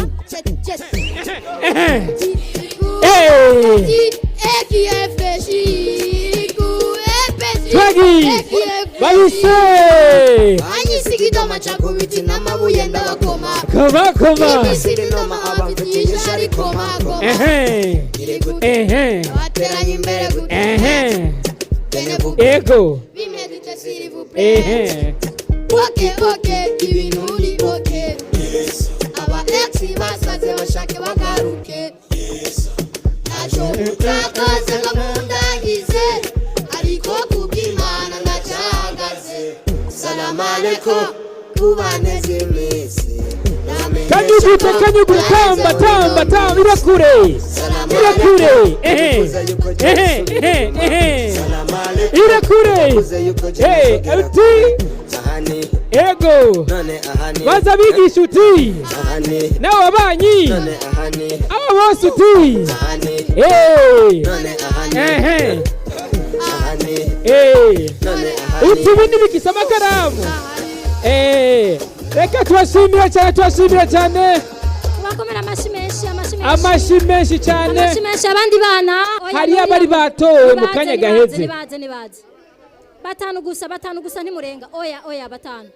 Twagi. Bahise. Anyisigidoma cakubiti n'amabuye ndabakoma. Koma koma. Ibisirinoma abamfitiye ishari koma koma. Ehe. Ehe. Abateranye imbere gute. Ehe. Ego. Bimedite s'il vous plaît. Ehe. Okay okay, ibintu ni okay. Aba ex basaze bashake bagaruke, ntacyo mutakoze ngo mundangize, ariko kubw'Imana ndacyahagaze. Salamu alaikum kubaneza iminsi. Kanyugute, kanyugute, tamba tamba tamba, irakure irakure. Ehe ehe ehe ehe, irakure. Eh, uti. Ego. None aha ni Baza abigisha uti. Aha ni Nawe ababanyi. None aha ni Abo bose uti. Aha ni Eh. None aha ni Ehe. Aha ni Eh. None aha ni Uti ubu ntibikise amakaramu. Eh. Reka tubashimire cyane, tubashimire cyane. Tubakomera amashyi menshi, amashyi menshi. Amashyi menshi cyane. Amashyi menshi abandi bana. Oya, Hariyo nuriya. abari batowe mu Nibaze, kanya nibaze, gaheze. Nibaze, nibaze. Batanu gusa, batanu gusa ntimurenga. Oya, oya, batanu.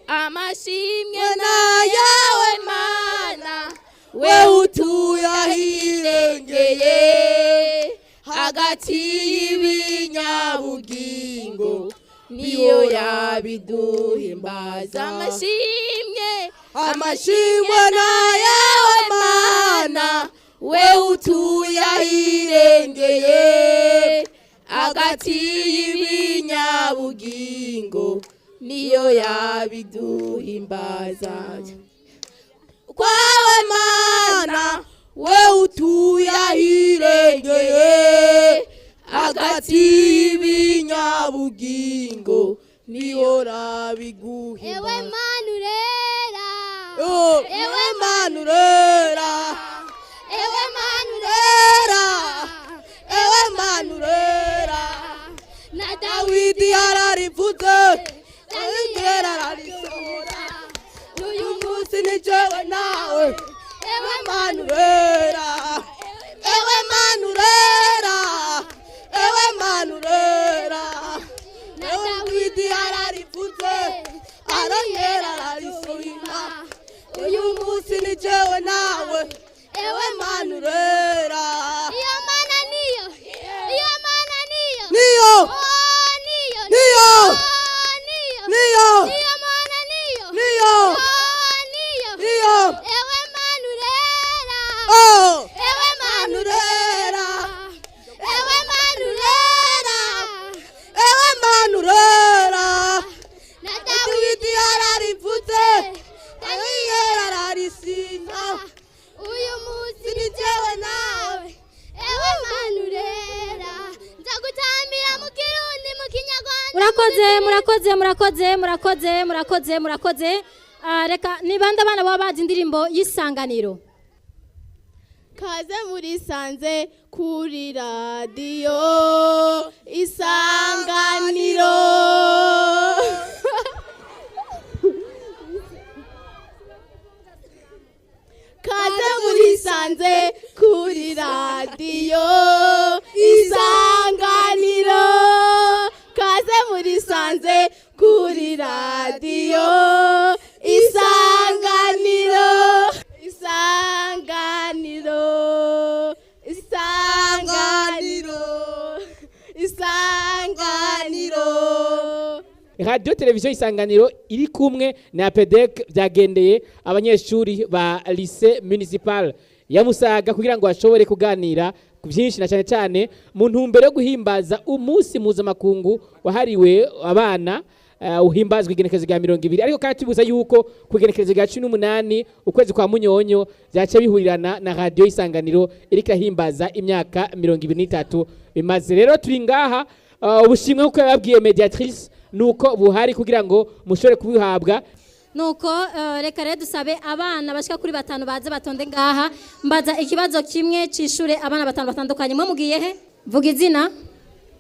Amashimwe nayawe mana, we utuye ahirengeye hagati y'ibinyabugingo, niyo yabiduhimbaza. Amashimwe, amashimwe nayawe mana, we utuye ahirengeye hagati y'ibinyabugingo, niyo yabiduhimbaza. Kwawe mana, we utuye ahirengeye hagati y'ibinyabugingo, niyo rabiguhimbaza. Ewe mana urera. Oh, ewe mana urera. Ewe mana urera. Ewe mana urera. Na Dawidi yararivuze, Dawidi yararisohora, uyu munsi ni jewe nawe. Ewe mana urera. Ewe mana urera. Ewe mana urera. Dawidi yararivuze, arongera ararisohora, uyu munsi ni jewe nawe. Ewe mana urera. Iyo mana niyo. Iyo mana niyo. Niyo. Oh, niyo. Niyo. Oh, niyo. Niyo. Iyo mana niyo. Niyo. Oh, niyo. Niyo. Ewe mana urera. Oh. Ewe mana urera. Ewe mana urera. Ewe mana urera. Na Dawidi yararivuze, Dawidi yararisiza, uyu munsi ni jewe nawe. Ewe mana urera. Nzagutambira mu Kirundi, mu Kinyarwanda. Murakoze, murakoze, murakoze, murakoze, murakoze, murakoze. Ah, reka nibande abana baba bazi indirimbo y'Isanganiro. Kaze murisanze kuri radiyo Isanganiro. Kaze murisanze kuri radiyo Isanganiro. Kaze murisanze kuri radiyo Isanganiro. Isanganiro. Isanganiro. Isanganiro. Radio Televiziyo Isanganiro iri kumwe na APEDEC byagendeye abanyeshuri ba Lycée Municipal ya Musaga kugira ngo bashobore kuganira ku byinshi na cyane cyane mu ntumbero yo guhimbaza umunsi mpuzamakungu wahariwe abana, uhimbazwa igenekerezo rya 20, ariko kandi tubuza yuko ku igenekerezo rya 18 ukwezi kwa Munyonyo byaca bihurirana na Radio Isanganiro iriko irahimbaza imyaka 23 bimaze. Rero turi ngaha, ubushimwe kuko yababwiye mediatrice nuko buhari kugira ngo mushobore kubihabwa. Nuko reka rero dusabe abana bashika kuri batanu baze batonde ngaha, mbaza ikibazo kimwe cishure abana batanu batandukanye. Mwe mugiye he? Vuga izina.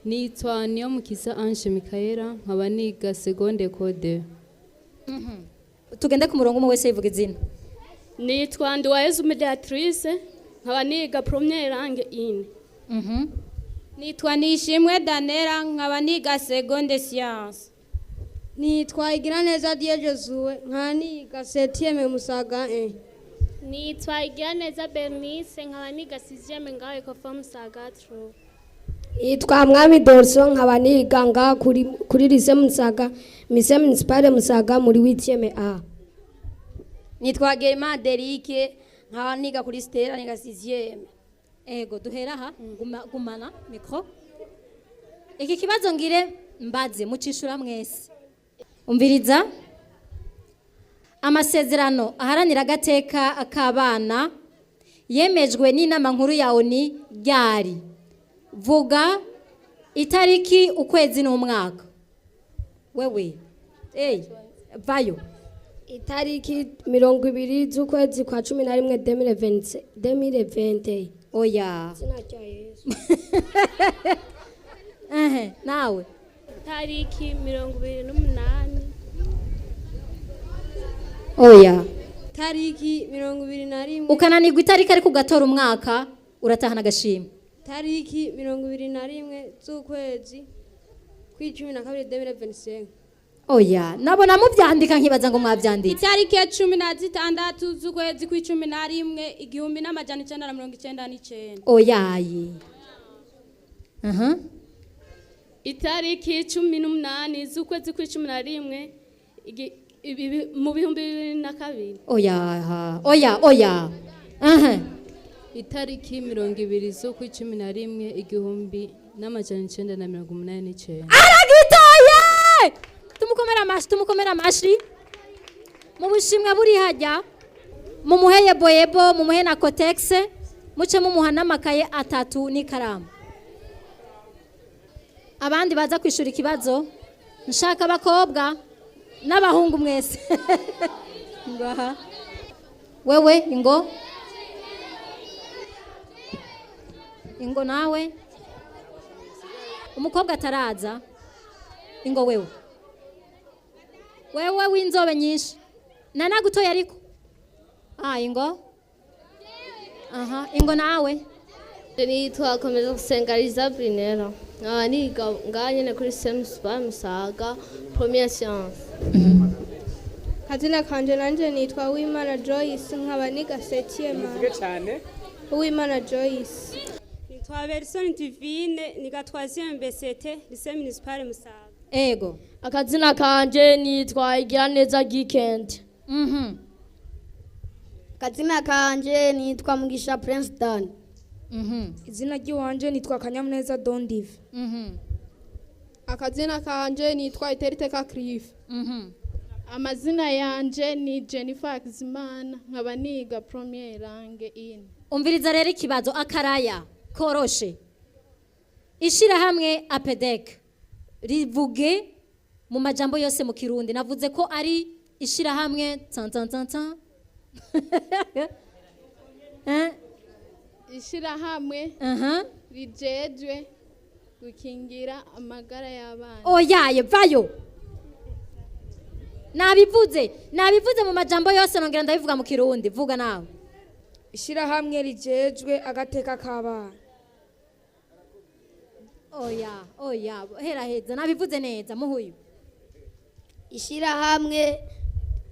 Nitwa Niyomukiza Ange Mikaela, nkaba niga seconde code. Tugende ku murongo, umwe wese yivuga izina. Nitwa Nduwayezu Mediatrice, nkaba niga première langue ine. Nitwa Nishimwe Danera, nkaba niga seconde science. Nitwa Igiraneza Dieu Josue, nkaba niga septième Musaga 1. Nitwa Igiraneza Bernice, nkaba niga sixième ngaho Ecofo Musaga 3. Nitwa Mwami Dorso, nkaba niga ngaha kuri lycée Musaga, lycée municipale Musaga muri 8e A. Nitwa Germain Derike, nkaba niga kuri Stella, niga sixième. Ego, duhera aha, gumana micro. Iki kibazo ngire mbaze mucishura mwese. Umviriza. Amasezerano aharanira agateka k'abana yemejwe n'inama nkuru ya ONU ryari? Vuga itariki, ukwezi n'umwaka. Wewe. Hey. Vayo. Itariki 20 z'ukwezi kwa 11 2020. Oya. Izina rya Yesu. Ehe, nawe. Tariki 28. Oya. Tariki 21. Ukananirwa itariki ariko ugatora umwaka, uratahana agashimwe. Tariki 21 z'ukwezi kw'12 2025. Oya, nabona mubyandika nkibaza ngo mwabyanditse. Itariki ya 16 z'ukwezi kw'11 1999. Oyaye. Aha. Itariki 18 z'ukwezi kw'11 mu 2002. Oya, oya, oya. Aha. Itariki 20 z'ukwa 11 1989. Aragitoye! Tumukomera amashi, tumukomera amashi. Mu bushimwe buri hajya, mumuhe yeboyebo, mumuhe na kotex, muce mumuha n'amakaye 3 n'ikaramu. Abandi baza kwishura ikibazo, nshaka abakobwa n'abahungu mwese. Ngaha. Wewe ingo. Ingo nawe. Umukobwa ataraza. Ingo wewe. Wewe w'inzobe nyinshi. Nanagutoye ariko. Ah, ingo. Aha, ingo nawe. Nitwa Komeza Gusenga Liza Brinera. Nkaba niga ngaha nyene kuri Semuspa Musaga première science. Kazina kanje nanje nitwa Uwimana Joyce, nkaba niga 7e. Muvuge cyane. Uwimana Joyce. Nitwa Berson Divine, niga 3e BCT, lycée municipal Musaga. Ego. Akazina kanje nitwa Igiraneza Gikent. Akazina kanje nitwa Mugisha Prince Dan. Izina ry'iwanje nitwa Kanyamuneza Don Dive. Akazina kanje nitwa Iteriteka Cliff. Amazina yanje ni Jennifer Akizimana, nkaba niga première langue in. Umviriza rero ikibazo akaraya koroshe. Ishirahamwe APEDEC rivuge mu majambo yose mu Kirundi. Navuze ko ari ishirahamwe tan tan tan tan. Eh? Ishirahamwe rijejwe gukingira amagara y'abana. Oyaye, vayo. Nabivuze, nabivuze mu majambo yose nongera ndabivuga mu Kirundi. Vuga nawe. Ishirahamwe rijejwe agateka k'abana. Oya, oya, hera heza, nabivuze neza muhuyu. Ishirahamwe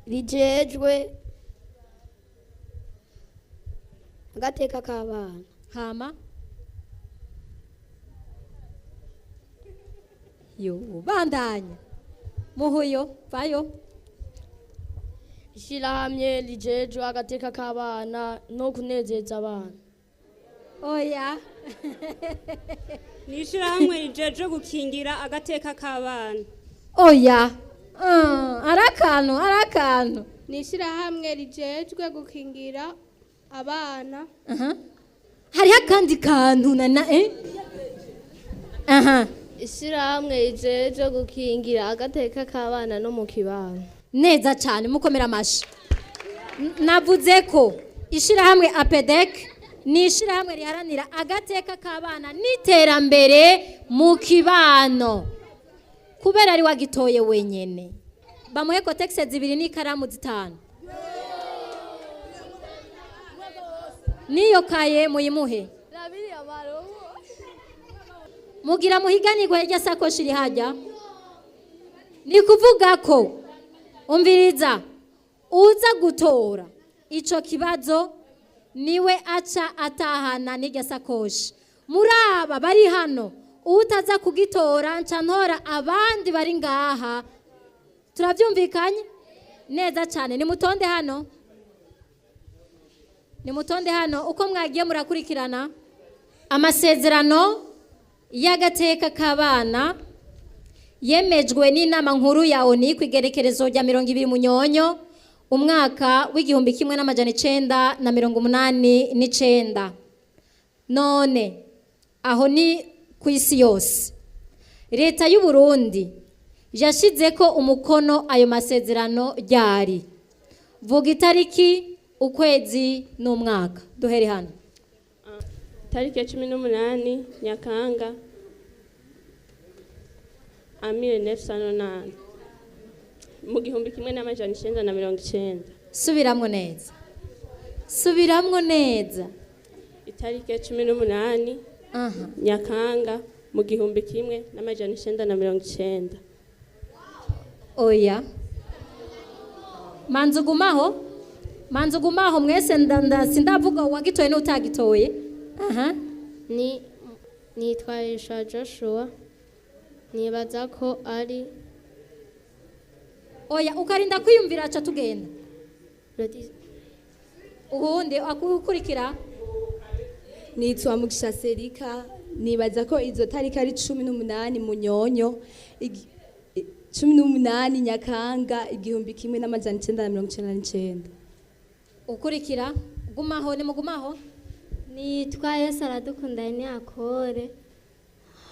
rijejwe agateka k'abana. Hama yo bandanya muhuyo vayo. Ishirahamwe rijejwe agateka k'abana no kunezeza abana. Oya. Ni ishirahamwe rijejwe gukingira agateka k'abana. Oya. Arakano, arakano. Ni ishirahamwe rijejwe gukingira abana. Hariho akandi kantu nana Aha. Ishirahamwe rijejwe gukingira agateka k'abana no mu kibano. Neza cyane, mukomera amashi. Navuze ko ishirahamwe APEDEC ni ishirahamwe riharanira agateka k'abana n'iterambere mu kibano. Kubera ari wagitoye wenyene. Bamuhe kotex 2 n'ikaramu 5. Niyo kaye muyimuhe. Mugira muhiganirwa hirya sakoshi iri hajya. Ni kuvuga ko umviriza uza gutora ico kibazo niwe aca atahana n'irya sakoshi. Muri aba bari hano utaza kugitora nca ntora abandi bari ngaha. Turabyumvikanye neza cyane. Nimutonde hano, nimutonde hano uko mwagiye murakurikirana amasezerano y'agateka k'abana yemejwe n'inama nkuru ya ONU ku igerekerezo rya 20 Munyonyo umwaka w'igihumbi kimwe n'amajana 989. None aho ni ku isi yose. Leta y'u Burundi Yashize ko umukono ayo masezerano ryari? Vuga itariki, ukwezi n'umwaka. Duhere hano. Tariki ya 18 Nyakanga 1998, mu 1990. Subiramwo neza, subiramwo neza. Itariki ya 18 Nyakanga mu 1990. Oya, manza ugumaho, manza ugumaho mwese. Ndanda sindavuga uwagitoye n'utagitoye. Aha. Ni nitwa Isha Joshua, nibaza ko ari Oya, ukarinda kwiyumvira aca tugenda ubundi akukurikira. Nitwa Mugisha Serika, nibaza ko izo tariki ari 18 Munyonyo, 18 Nyakanga 1999. Ukurikira, gumaho, ni mugumaho. Nitwa Yesu aradukunda ni akore.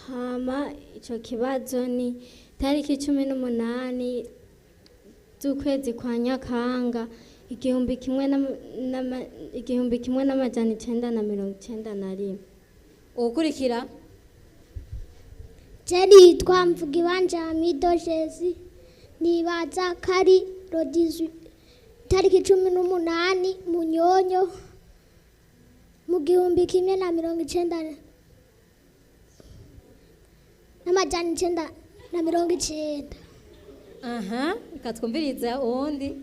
Hama ico kibazo ni tariki 18 z'ukwezi kwa Nyakanga 1991. Ukurikira. Je nitwa Mvugibanje Amido Jezi, nibaza ko ari rodizi tariki 18 Munyonyo mu 1990 990. Aha, reka twumvirize uwundi.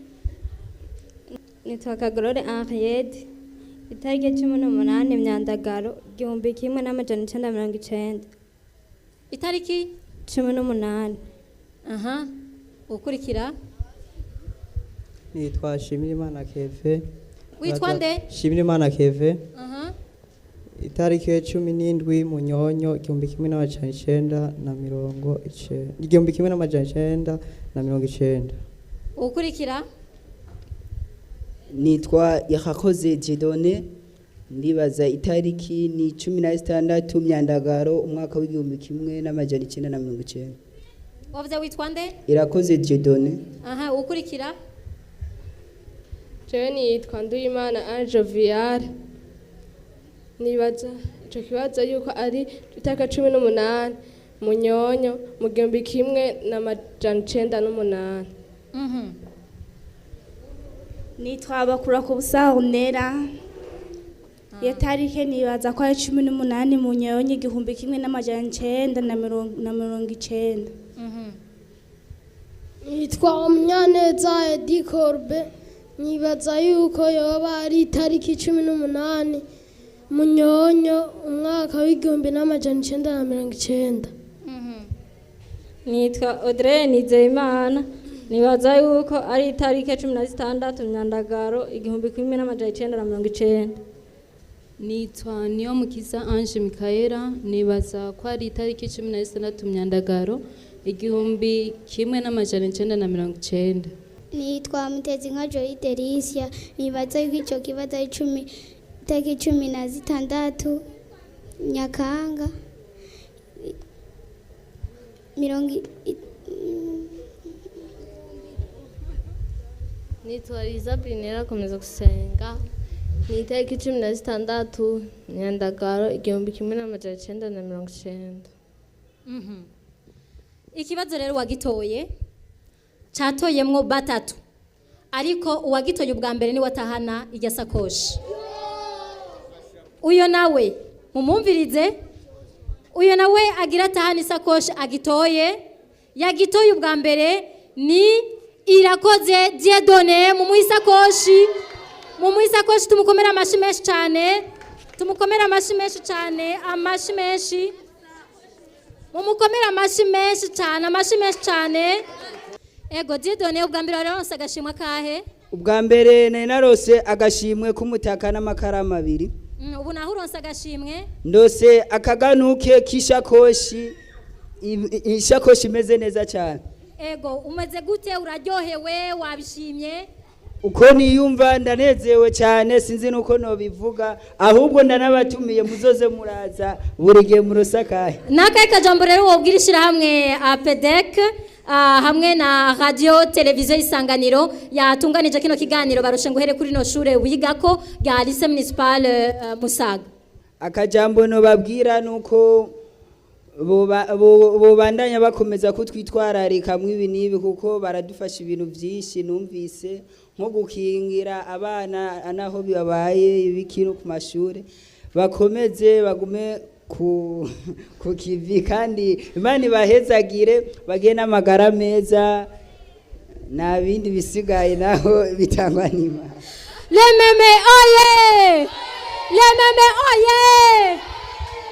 Nitwa Kagorore Henriette, itariki 18 Myandagaro 1990. Itariki 18. Aha, ukurikira. Nitwa Shimirimana Keve. Witwa nde? Shimirimana Keve. Aha. Itariki ya 17 Munyonyo 1990, 1990. Ukurikira. Nitwa Yakakoze Jedone, ndibaza itariki ni 16 Myandagaro umwaka w'1990. Wavuze witwa nde? Irakoze Jedone. Aha, ukurikira. Jewe nitwa Nduwimana Ange Jovial, nibaza ico kibazo yuko ari itariki 18 Munyonyo mu 1908. Nitwa Bakura ku busa Honera, iyo tarike nibaza ko ari 18 Munyonyo 1990. Nitwa Umunyaneza Edi Corbe, nibaza yuko yoba ari itariki 18 Munyonyo umwaka w'1990. Nitwa Audrey Nizeyimana, nibaza yuko ari itariki 16 Myandagaro 1990. Nitwa Niyomukiza Ange Mikaela, nibaza ko ari itariki 16 Myandagaro 1990. Nitwa Mutezinka Joy Delicia, nibaza yuko ico kibazo ari itariki 16 Nyakanga mirongo Nitwa Liza Brinera, akomeza gusenga, ni itariki 16 Nyandagaro 1990. Ikibazo rero wagitoye catoyemwo batatu, ariko uwagitoye ubwa mbere ni watahana irya sakoshi. Uyo nawe mumumvirize, uyo nawe agira atahana isakoshi agitoye, yagitoye ubwa mbere ni Irakoze Dieudonné. Mumuhe isakoshi, mumuhe isakoshi, tumukomere amashi menshi cyane, tumukomere amashi menshi cyane, amashi menshi, mumukomere amashi menshi cyane, amashi menshi cyane. Ego Dieudonné, ubwa mbere waronse agashimwe kahe? Ubwa mbere nari narose agashimwe k'umutaka n'amakaramu abiri. Ubu naho uronse agashimwe? Ndose akaganuke k'ishakoshi, ishakoshi imeze neza cyane. Ego, umeze gute? Uraryohewe? Wabishimye? Uko niyumva ndanezewe cyane, sinzi nuko nobivuga, ahubwo ndanabatumiye muzoze muraza buri gihe murosakahe. Nakahe kajambo rero wobwira ishyirahamwe APDEC? hamwe na radio televiziyo Isanganiro yatunganije kino kiganiro barushe nguhere kuri no shure wigako rya lycée municipal Musaga. Akajambo nobabwira nuko bobandanya bakomeza kutwitwararika ibi n'ibi, kuko baradufasha ibintu byinshi. Numvise nko gukingira abana naho bibabaye ibikino ku mashuri, bakomeze bagume ku kivi, kandi Imana ibahezagire, bagire n'amagara meza, nta bindi bisigaye naho bitangwa n'Imana. Lememe oye! Lememe oye!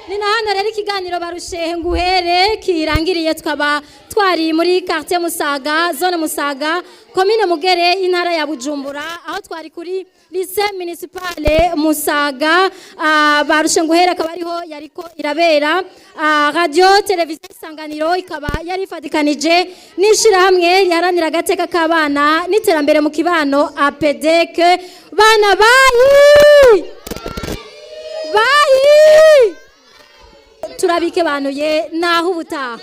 Ni na hano rero ikiganiro barushehe nguhere kirangiriye. Tukaba twari muri quartier Musaga, zone Musaga, commune Mugere, intara ya Bujumbura, aho twari kuri lycée municipale Musaga. Barushe nguhere akaba ariho yariko irabera. Radio televiziyo Isanganiro ikaba yari ifatikanije n'ishirahamwe riharanira agateka k'abana n'iterambere mu kibano, APDC. Bana, bayi bayi, turabike banuye naho ubutaha.